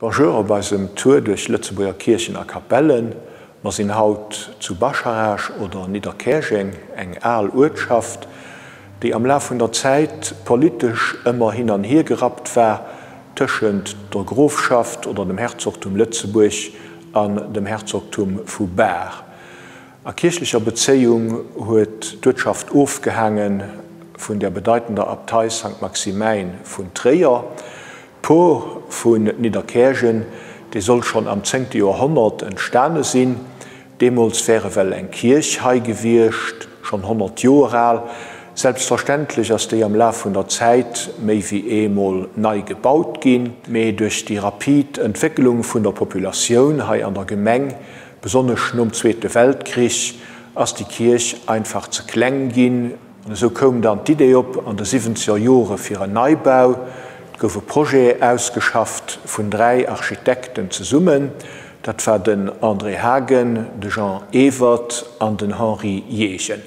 Bonjour op eisem Tour duerch Lëtzebuerger Kierchen a Kapellen. Mer sinn haut zu Bascharage oder Nidderkäerjeng, eng al Uertschaft, déi am Laf vun der Zäit politesch ëmmer hin an hier gerappt war tëschent der Grofschaft oder dem Herzogtum Lëtzebuerg an dem Herzogtum vu Bar. A kierchlecher Bezéiung huet d'Uertschaft ofgehaange vun der bedeitender Abtei Sankt Maximäin vun Tréier. D'Por vun Nidderkäerjen, déi soll schonn am zéngte Joerhonnert entstane sinn. Deemools wär ewell eng Kierch hei gewiescht, schonn 100 Joer al. Selbstverständlech ass déi am Laf vun der Zäit méi wéi eemol nei gebaut ginn, mee duerch déi rapid Entwécklung vun der Populatioun hei an der Gemeng Besonnesch nom Zweete Weltkrich ass déi Kierch einfach ze kleng ginn. An esou koum dann d'Idee op an de siwwenzeger Jore fir en Neibau. Et gouf e Projet ausgeschafft vun 3 Architekten zesummen. Dat war den André Haagen, de Jean Ewert an den Henri Jegen.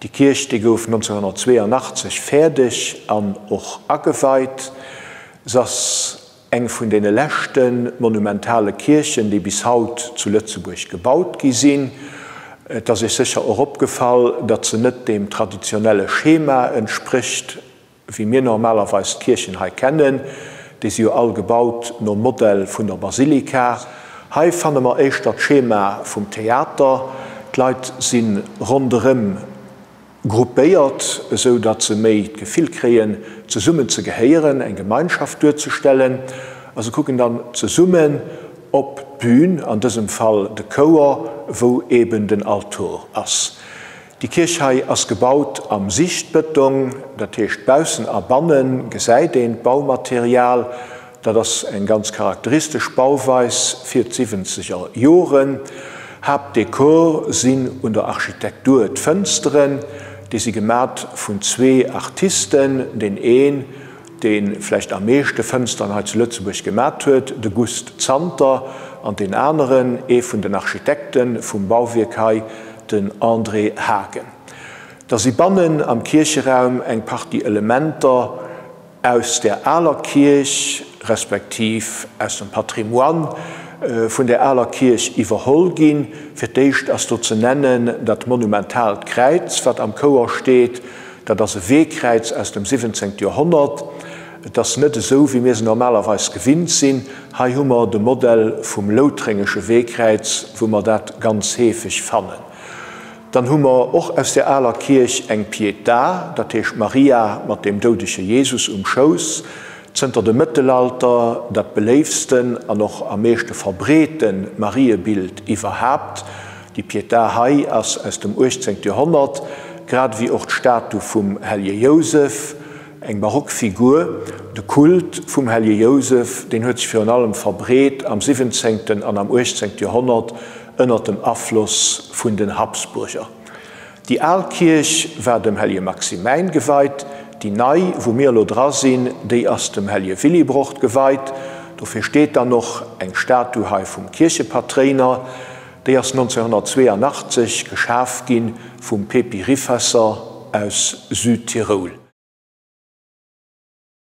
Déi Kierch, déi gouf 1982 fäerdeg an och ageweit. Se ass Eng vun deene leschte monumentale Kierchen, déi bis haut zu Lëtzebuerg gebaut gi sinn. Et ass Iech sécher och opgefall, datt se net deem traditionelle Schema entsprécht, wéi mir normalerweis d'Kierchen hei kennen. Déi si jo all gebaut nom Modell vun der Basilika. Hei fanne mer éischter d'Schema vum Theater. D'Leit si ronderëm Gruppéiert, esou datt se méi d'Gefill kréien, zesummen ze gehéieren, eng Gemeinschaft duerzestellen, a se kucken dann zesummen op d'Bün, an dësem Fall de Chouer, wou eben den Altor ass. Déi Kierch hei ass gebaut am Sichtbëtong, dat heescht baussen a banne gesäit een d'Baumaterial. Dat ass eng ganz charakteristesch Bauweis fir d'siwwenzeger Joren. Haaptdekor sinn un der Architektur d'Fënsteren. Déi si gemat vun zwee Artisten, deen een, dee vläicht am meeschte Fënsteren hei zu Lëtzebuerg gemat huet, de Gust Zanter, an deen aneren, ee vun den Architekte vum Bauwierk hei, den André Haagen. Da si bannen am Kiercheraum eng Partie Elementer, Aus der aler Kierch, respektiv aus dem Patrimoine vun der aler Kierch iwwerholl ginn. Fir d'éischt ass do ze nennen dat monumentaalt Kräiz, wat am Chouer steet. Dat ass e Weekräiz aus dem 17. Joerhonnert. Et ass net esou, wéi mir se normalerweis gewinnt sinn. Hei hu mer de Modell vum loutréngesche Weekräiz, wou mer dat ganz heefeg fannen. Dann hu mer och aus der aler Kierch eng Pietà, dat heescht Maria mat dem doudege Jesus um Schouss, zënter dem Mëttelalter dat beléiftsten an och am meeschte verbreete Mariebild iwwerhaapt. Déi Pietà hei ass aus dem 18. Joerhonnert, grad ewéi och d'Statu vum Hellje Jousef, eng barock Figur. De Kult vum Hellje Jousef, deen huet sech virun allem verbreet am 17. an am 18. Joerhonnert, ënnert dem Afloss vun den Habsburger. Déi al Kierch war dem Hellje Maximäin geweit, déi nei, wou mir elo dra sinn, déi ass dem Hellje Willibrord geweit. Dofir steet dann och eng Statu hei vum Kierchepatréiner. Déi ass 1982 geschaf gi vum Pepi Rifesser aus Südtiroul.